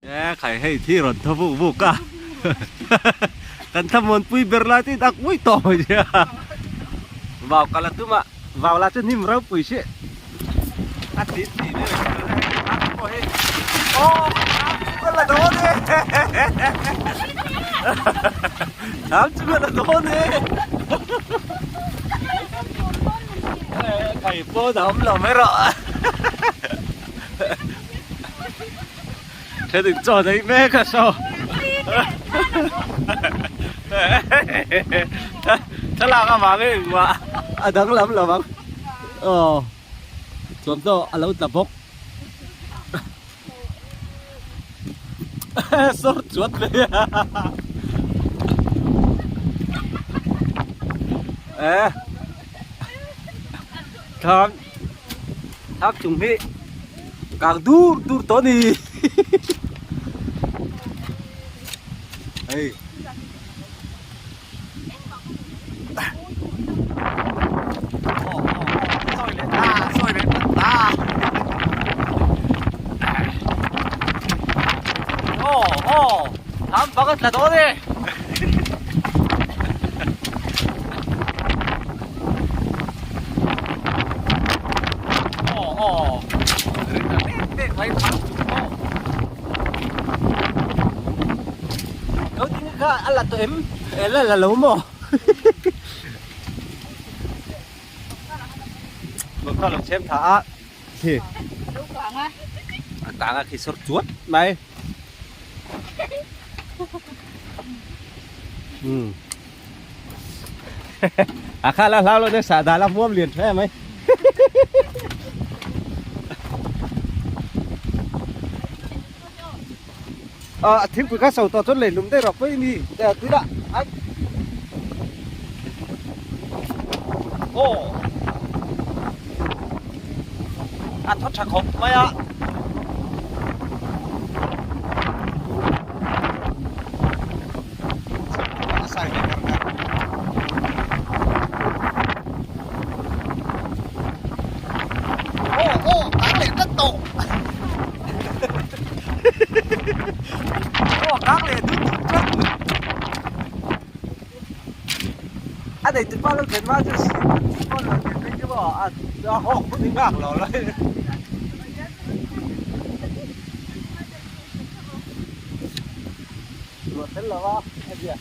E khai hei thi rawn thaw vuk vuk a kan thlamuan pui ber lai te dak mui tawh mai sia vau kal a tum a vau lah chu hnim ropui si a ti ti mai pawh hi aw thlam chu ka la dawn e thlam chu ka la dawn e khai pawn a awm lo mai rawh. Thế thì cho đấy mẹ cả sao Thế là các bạn ấy mà À đắng lắm là bác Ờ Chúng tôi à lâu tập bốc Sốt chuột đi Ê Thám Tháp chung hi Kang dur dur tawh a ni hei sawi leh ta sawi leh ta ta aw aw thlam bang a tla dawn e. Kha a la tawh em? E la la lo maw? Bawk kha lo chhem tha a khi a kang a khi sawr chuat mai. Um a kha la hlau lo ne sahdah la hmuam lian tha em mai. Ờ, thingpui kha so tawh chuan leihlum daih rawh pawh i ni te tui lah ai aw a thaw tha khawp mai a. A sai ve kar kar. Aw aw kang leh tlat tawh. Aw kang leh dut dut tlat. A nei tupa lo thlen hma chu pawn lo thlen phei chu maw a hawk hun hi nghak lo lai. Ruah fel lo a a zia.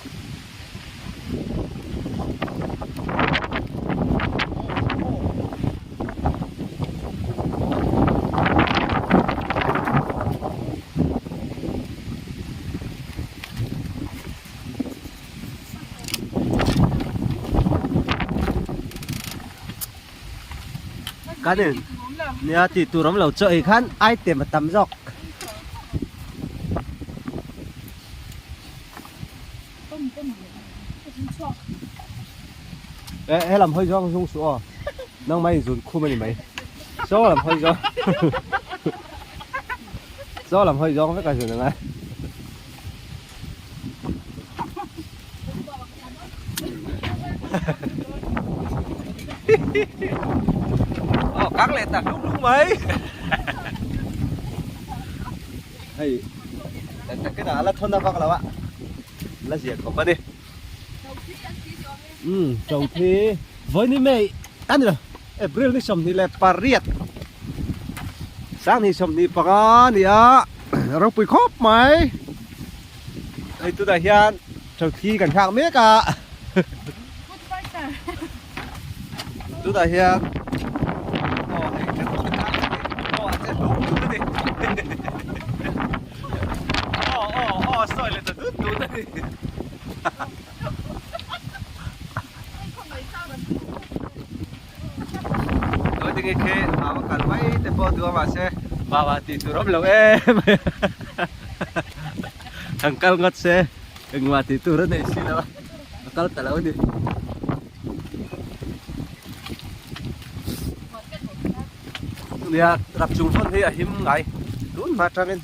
Kan in nia tih tur awm lo chaw ei khan item a tam zawk. E helam hawi zawng zung suh aw nang mai zun khum a ni mai saw lam hawi zawng saw lam hawi zawng vek a zun angai. Aw kang leh tak lung lung mai hei takin a la thawn a vak lo a la zia khawp a ni umm chawngthi vawiin May a ni lo April ni 28 sanghnih 25 a ni a ropui khawp mai hei tunah hian chawngthi kan nghak mek a tunah hian aw hei aw a che hlum hlum a ni aw aw aw sawi leh ta dut dut a ni Nói tiếng khi mà có cần mấy te pawh duh a mahse vau ah tih tur awm lo em han kal ngawt se engmah tih tur a nei si lo a a kal ta lo a ni. Nia rap chung hmun hi a him ngai tun hma tangin.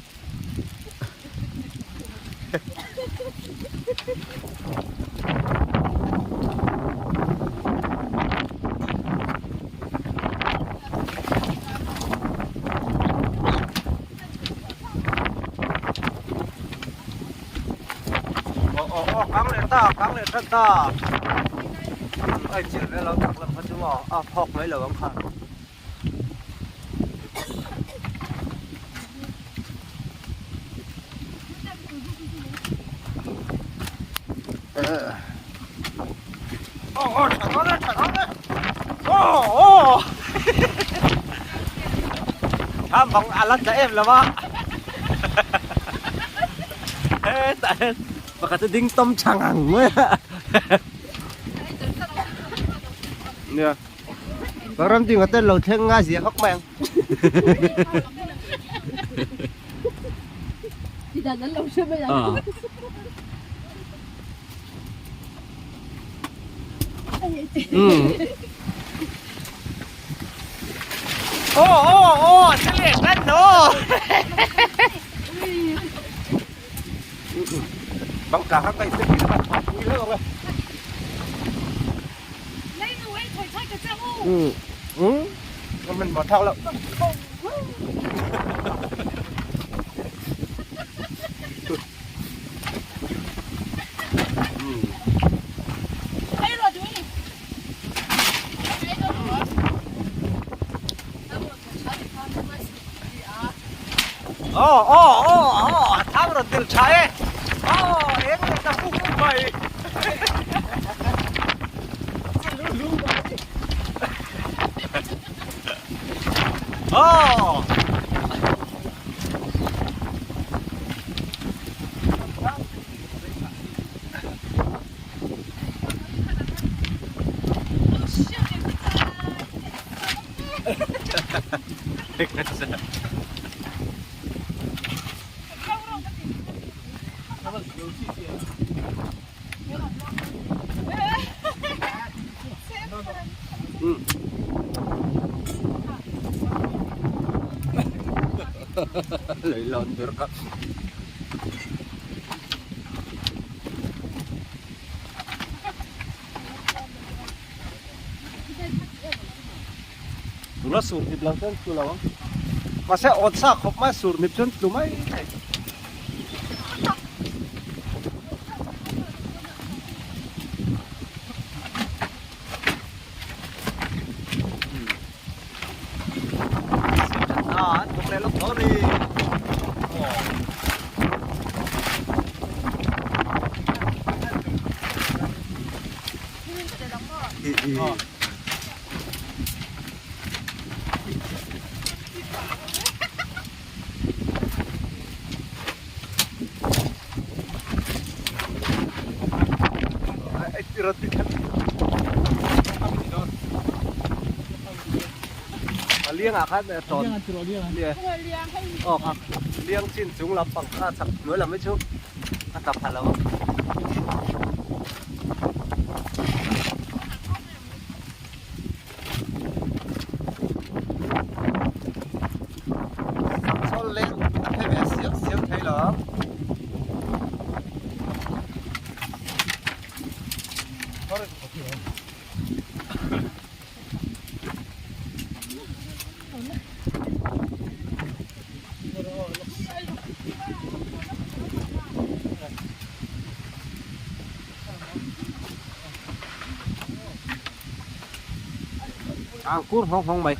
ta, kang leh tan ta. Ai chil vel lo tak lam kha chu maw a phawk mai lo ang kha. Tham bang a la tla em lo a hetah hian pakhat chu ding tawm tha ngang mai a nia ka ram ding hotel lo thleng nga zia hawk mai ang. Aw aw aw a che leh hman lo bang tla kha ka in pui hlauh ang e um um mình bỏ thao lậu Aw aw aw aw a thang rawn tel tha e aw eng leh ta puk puk mai aw Leilawn ber kha. Tuna sur hnip lang chuan tlu lo ang. Mahse awt sa khawp mai sur hnip chuan tlu mai thei. A liang ah khan tawn aw kha liang chin chung lampang kha chak hnuai lam hi chu a tla pha lo a. Sawl leng a phe ve siam siam thei lo. Ang kur hawng hawng mai.